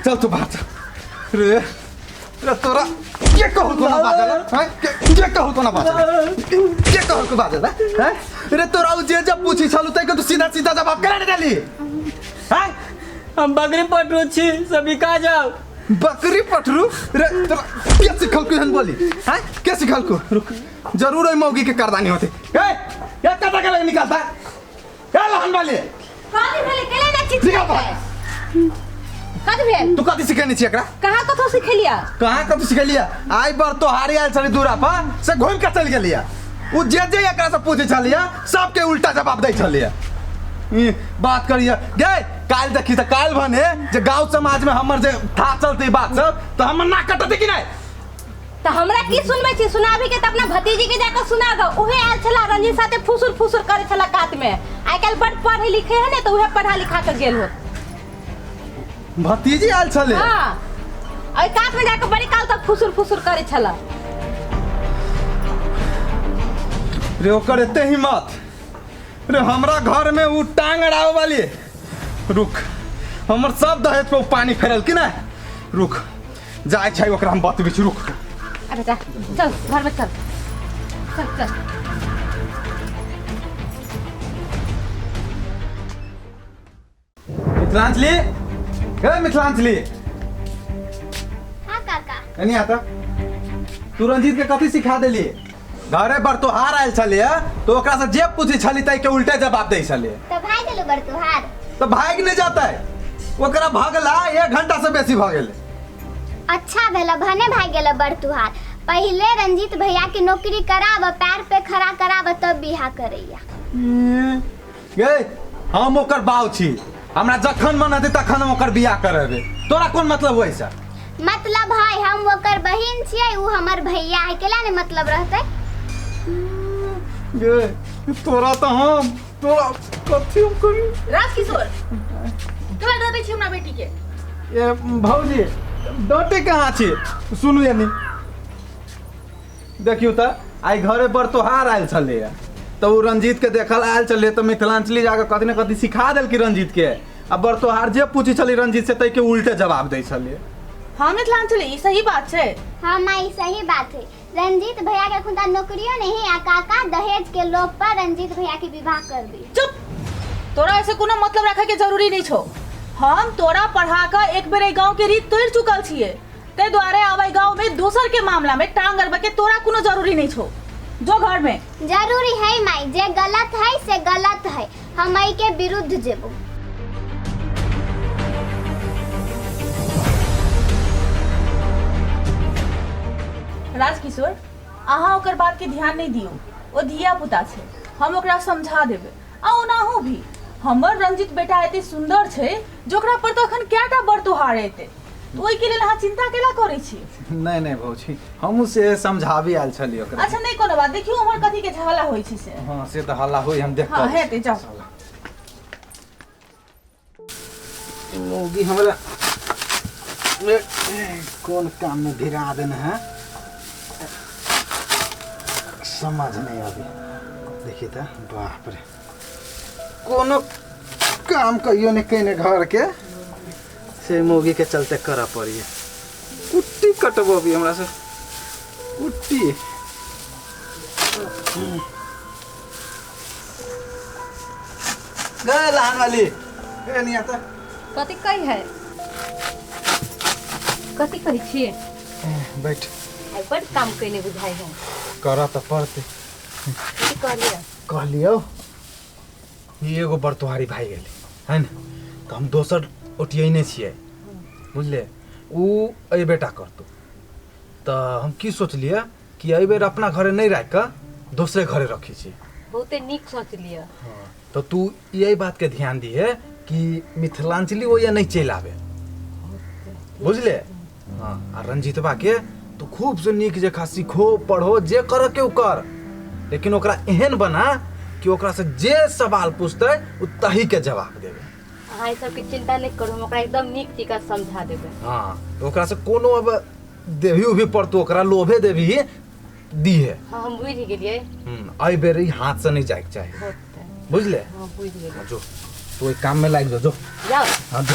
चल तू बाहर चल रे रे तोरा के कहू तो ना बाजल हैं के कहू तो ना बाजल के कहू को बाजल हैं रे तोरा उ जे जब पूछी छलू तै के तू सीधा सीधा जवाब केना नहीं देली हैं हम बकरी पटरू छी सब बिका जाओ बकरी पठरू रे तोरा के सिखल को एहन बोली हैं के सिखल को रुक जरूर ओइ मौगी के करदानी होते ए ए कता के लग निकालता ए लहन वाली कथी भेलै केले ना चित निकाल बाहर। कथी भेल तू कथी सिखेने छी एकरा कहाँ कथो सिखेलिया कहाँ कथी सिखेलिया आई बार तोहारी आयल छली दूरा पर से घूम के चल गेलिया उ जे जे एकरा से पूछे छलिया सबके उल्टा जवाब दै छलिया ई बात करिया गे काल्हि देखी तऽ काल्हि भने जे गाँव समाज में हमर जे था चलते ई बात सब तऽ हमर नाक कटतै कि नहि तऽ हमरा की सुनबै छी सुनाबी के तऽ अपना भतीजी के जाकर सुना दो उहे आयल छला रंजीत साथे फुसुर फुसुर करे छला कात में आइ काल्हि बड पढ़े लिखे है ने तऽ उहे पढ़ा लिखा के गेल होत भतीजी आयल छलै हाँ ओहि कात में जाकर बड़ी काल तक फुसुर फुसुर करे छला रे ओकर एते हिम्मत रे हमरा घर में उ टांग अड़ावे वाली रुक हमर सब दहेज पे उ पानी फेरल कि नहि रुक जाइ छै ओकरा हम बतबै छी रुक अरे जा चल घर में चल चल चल मिथिलांजलि हे मिथिलांजलि हाँ काका एनी आता तू रंजीत के कथी सिखा देली घरे पर तोहार आयल छलिए तो ओकरा से जे पूछी छली तै के उल्टे जवाब दै छलिए तो भाई गेलो बड़ तुहार तो भागि नहि जेतै ओकरा भगला एक घंटा से बेसी भऽ गेलै अच्छा भेला भने भाग गेलो बड़ तुहार पहिले रंजीत भैया के नौकरी कराब पैर पे खड़ा कराब तब बियाह करैया गे हम ओकर बाउ छी हमरा जखन मन हेतै तखन हम ओकर बियाह करेबै तोरा कोन मतलब होइ से मतलब है हम ओकर बहिन छियै उ हमर भैया है केला ने मतलब रहतै गे तोरा तऽ हम तोरा कथी हम करी राजकिशोर केला डरै छी हमरा बेटी के ए भौजी डटे कहाँ छी सुनू यानी देखियौ तऽ आइ घरे पर तोहार आयल छलैए तऽ ओ रंजीत के देखल आयल छलै तऽ मिथिलांचली जाकऽ कथी ने कथी सिखा देलकै रंजीत के आ बड़ तोहार जे पूछै छलै रंजीत से ताहिके उल्टे जवाब दै छलै हाँ मिथिलांचली ई सही बात छै हाँ माँ ई सही बात है रंजीत भैया के अखुनता नौकरियो नहीं आ काका दहेज के लोभ पर रंजीत भैया के विवाह कर दी चुप तोरा ऐसे कोनो मतलब रखे के जरूरी नहीं छो हम तोरा पढ़ा के एक बेर एहि गांव के रीत तोड़ चुकल छिए ताहि दुआरे अब एहि गांव में दोसर के मामला में टांग अड़बे के तोरा कोनो जरूरी नहीं छो जो घर में जरूरी है माई जे गलत है से गलत है हम एहि के विरुद्ध जेबो राजकिशोर अहाँ ओकर बात के ध्यान नहीं दियौ ओ धिया पुता छै हम ओकरा समझा देबै आ ओनाहु भी हमर रंजित बेटा एते सुंदर छै जे ओकरा पर तऽ एखन कएटा बड़ तोहार एतै तऽ ओहिके लेल अहाँ चिंता केला करै छी नहि नहि भौजी हमहूँ से समझाबी आयल छलियै ओकरा अच्छा नहि कोनो बात देखियौ उम्हर कथी के झगड़ा होइ छै से हँ से तऽ हल्ला होइ हम देख हँ हेतै जाउ मौगी हमरा ए, कोन काम में भिड़ा देने है समझ नहीं अभी देखिए तो बाप रे कोनो काम कहियो नहीं कने घर के से मौगी के चलते करऽ पड़ी कुट्टी कटबो अभी हमरा से कुट्टी गए लहान वाली ए नहीं आता कथी कही है कथी कहै छियै बैठ आइ बड काम कयने बुझाइ है करऽ तऽ पड़तै कथी कहलियै कहलियौ ई एगो बड़ तोहारी भाई गेलै है ने तऽ हम दोसर ओटियने छियै बुझलियै उ एहि बेटा करतौ तऽ हम की सोचलियै कि एहि बेर अपना घरे नहि राखि कऽ दोसरे घरे रखै छी बहुते नीक सोचलियै हँ तऽ तू यही बातके ध्यान दिहे कि मिथिलांचली ओहिया नहि चलि आबे बुझले हँ आ रंजीतबा के तू खूब से नीक जकाँ सीखो पढ़ो जे करऽ के ओ कर लेकिन ओकरा एहन बना कि ओकरा से जे सवाल पूछतै ओ तही के जवाब देबै अहाँ ई सबके चिंता नहि करू हम ओकरा एकदम नीक तरीका समझा देबै हँ तऽ ओकरा से कोनो अब देवी उभी पड़तौ ओकरा लोभे देवी दिहे हाँ हम बुझि गेलियै एहि बेर ई हाथ से नहीं जाइके चाही होतै बुझले हाँ बुझि गेलियै जो तू ओहि काम में लागि जो जो जाउ हाँ जो